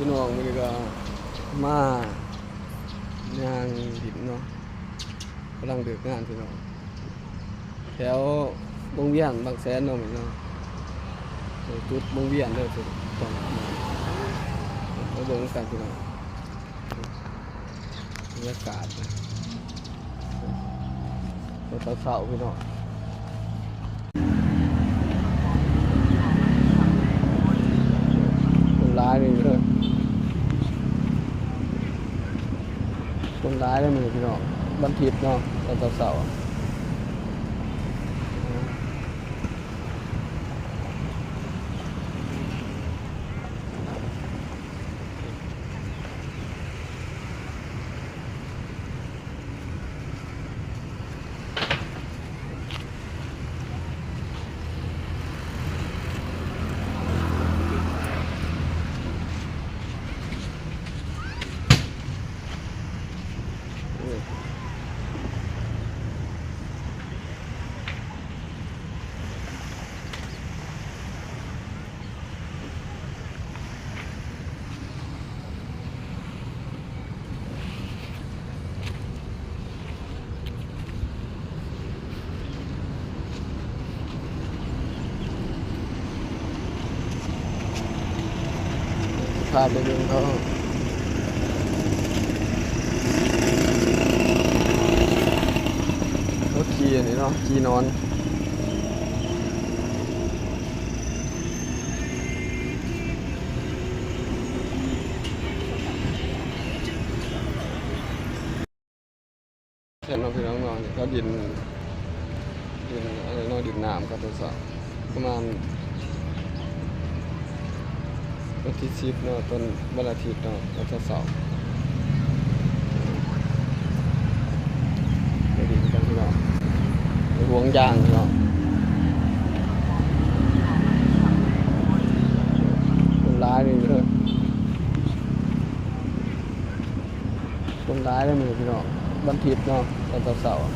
ພີ່ນ້ອງ ມື້ນີ້ກໍມາຍ່າງດິນເນາະ ກຳລັງເລີກງານພີ່ນ້ອງ ແຖວວົງວຽນບາງແສນເນາະ ແມ່ນເນາະ ຈຸດວົງວຽນເດີ ມາເບິ່ງນຳກັນພີ່ນ້ອງ. ບັນຍາກາດຕອນເຊົ້າໆ ພີ່ນ້ອງ ຄົນຫຼາຍເລີຍ ຄົນຫຼາຍເລີຍມື້ນີ້ພີ່ນ້ອງ ວັນທິດເນາະ ຕອນເຊົ້າໆ. ພາໄປເບິ່ງເຂົາ ລົດຂີ່ອັນນີ້ເນາະ ຂີ່ນອນ. ເຫັນເນາະພີ່ນ້ອງເນາະ ເຂົາດິນ ດິນອັນນີ້ເນາະ ດິນນ້ຳເຂົາເຈົ້າ ປະມານວັນທີສິບເນາະ ຕອນວັນອາທິດເນາະ ຕອນເຊົ້າໆ ໄປດິນກັນພີ່ນ້ອງ ໄປຫວງຢາງເນາະ ຄົນຫຼາຍເລີຍ ຄົນຫຼາຍເລີຍມື້ນີ້ພີ່ນ້ອງ ວັນທິດເນາະ ຕອນເຊົ້າໆ.